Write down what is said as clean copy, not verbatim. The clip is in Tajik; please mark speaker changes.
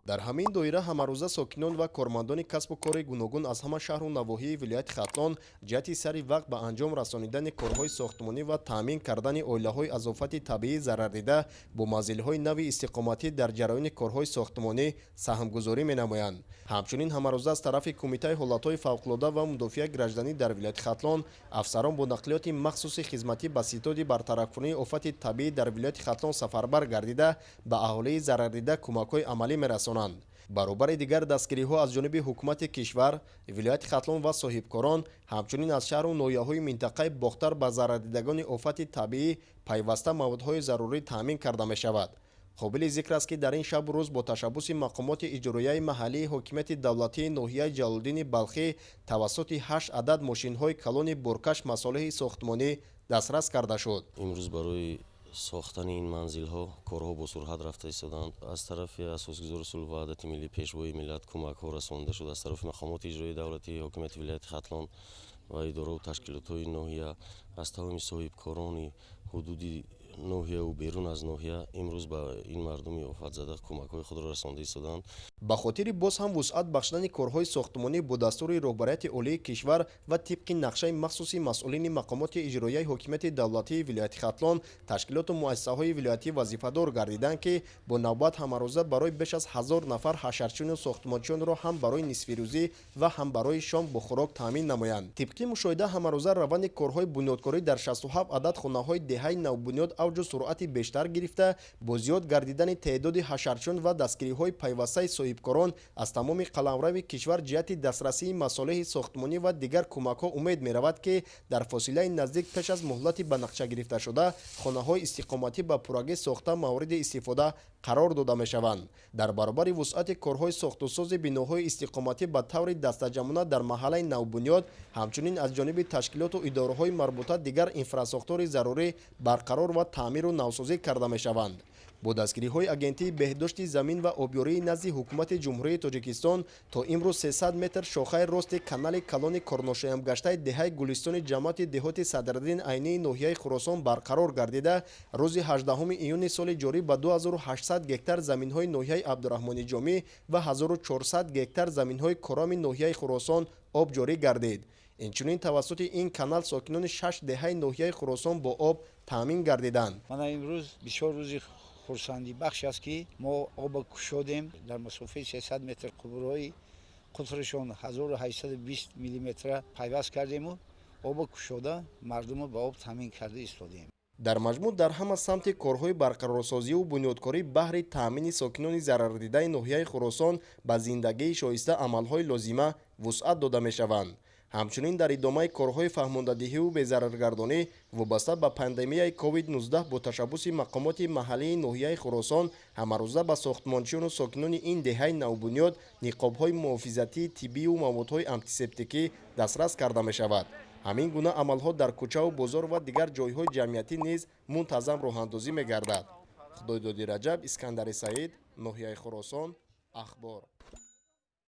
Speaker 1: Дар ҳамин доира ҳамарӯза сокинон ва кормандони касбу кори гуногун аз ҳама шаҳру навоҳии вилояти Хатлон ҷиҳати сари вақт ба анҷом расонидани корҳои сохтмонӣ ва таъмин кардани оилаҳои аз офати табиӣ зарардида бо манзилҳои нави истиқоматӣ дар ҷараёни корҳои сохтмонӣ саҳмгузорӣ менамоянд. Ҳамчунин ҳамарӯза аз тарафи Кумитаи ҳолатҳои фавқулода ва мудофиаи гражданӣ дар вилояти Хатлон афсарон бо нақлиёти махсуси хизматӣ ба ситоди бартарафкунии офати табиӣ дар вилояти Хатлон сафарбар гардида, ба аҳолии зарардида кӯмакҳои амалӣ мерасонанд. Баробари дигар дастгириҳо аз ҷониби ҳукумати кишвар, вилояти Хатлон ва соҳибкорон, ҳамчунин аз шаҳру ноҳияҳои минтақаи Бохтар ба зарардидагони офати табиӣ пайваста маводҳои зарурӣ таъмин карда мешавад. Қобили зикр аст, ки дар ин шабу рӯз бо ташаббуси мақомоти иҷроияи маҳаллии ҳокимияти давлатии ноҳияи Ҷалолиддини Балхӣ тавассути 8 адад мошинҳои калони боркаш масолеҳи сохтмонӣ дастрас карда шуд.
Speaker 2: Имрӯз барои сохтани ин манзилҳо корҳо бо суръат рафта истодаанд. Аз тарафи Асосгузори сулҳу ваҳдати миллӣ, Пешвои миллат кӯмакҳо расонида шуд. Аз тарафи мақомоти иҷроии давлатии ҳокимияти вилояти Хатлон ва идораву ташкилотҳои ноҳия, аз тамоми соҳибкорони ҳудуди ноҳияву берун аз ноҳия имрӯз ба ин мардуми офатзада кӯмакҳои худро расонда истодаанд.
Speaker 1: Ба хотири боз ҳам вусъат бахшидани корҳои сохтмонӣ бо дастури роҳбарияти олии кишвар ва тибқи нақшаи махсуси масъулини мақомоти иҷроияи ҳокимияти давлатии вилояти Хатлон ташкилоту муассисаҳои вилоятӣ вазифадор гардиданд, ки бо навбат ҳамарӯза барои беш аз 1000 нафар ҳашарчиёну сохтмончиёнро ҳам барои нисфирӯзӣ ва ҳам барои шом бо хӯрок таъмин намоянд. Тибқи мушоҳида, ҳамарӯза раванди корҳои бунёдкорӣ дар 67 адад хонаҳои деҳаи навбунёд авҷу суръати бештар гирифта, бо зиёд гардидани теъдоди ҳашарчиён ва дастгириҳои пайвастаи соҳибкорон аз тамоми қаламрави кишвар ҷиҳати дастрасии масолеҳи сохтмонӣ ва дигар кӯмакҳо умед меравад, ки дар фосилаи наздик пеш аз муҳлати ба нақша гирифташуда хонаҳои истиқоматӣ ба пуррагӣ сохта мавриди истифода қарор дода мешаванд. Дар баробари вусъати корҳои сохтусози биноҳои истиқоматӣ ба таври дастаҷамъона дар маҳаллаи навбунёд, ҳамчунин аз ҷониби ташкилоту идораҳои марбута дигар инфрасохтори зарурӣ барқарор ва таъмиру навсозӣ карда мешаванд. Бо дастгириҳои Агентии беҳдошти замин ва обёрии назди Ҳукумати Ҷумҳурии Тоҷикистон то имрӯз 300 метр шохаи рости канали калони корношоямгаштаи деҳаи Гулистони ҷамоати деҳоти Садриддин Айнии ноҳияи Хуросон барқарор гардида, рӯзи 18 июни соли ҷорӣ ба 2800 гектар заминҳои ноҳияи Абдураҳмони Ҷомӣ ва 1400 гектар заминҳои короми ноҳияи Хуросон об ҷорӣ гардид. Инчунин тавассути ин канал сокинони 6 деҳаи ноҳияи Хуросон бо об таъмин гардиданд.
Speaker 3: Мана имрӯз бисёр рӯзи хурсандибахш аст, ки мо оба кушодем. Дар масофаи 300 метр қубурҳои қутрашон 1820 миллиметра пайваст кардему оба кушода мардумро ба об таъмин карда истодем.
Speaker 1: Дар маҷмӯъ, дар ҳама самти корҳои барқарорсозиву бунёдкорӣ баҳри таъмини сокинони зарардидаи ноҳияи Хуросон ба зиндагии шоиста амалҳои лозима вусъат дода мешаванд. Ҳамчунин дар идомаи корҳои фаҳмондадиҳиву безараргардонӣ вобаста ба пандемияи COVID-19 бо ташаббуси мақомоти маҳаллии ноҳияи Хуросон ҳамарӯза ба сохтмончиёну сокинони ин деҳаи навбунёд ниқобҳои муҳофизатии тиббию маводҳои антисептикӣ дастрас карда мешавад. Ҳамин гуна амалҳо дар кӯчаву бозор ва дигар ҷойҳои ҷамъиятӣ низ мунтазам роҳандозӣ мегардад. Худойдоди Раҷаб, Искандари Саид, ноҳияи Хуросон, Ахбор.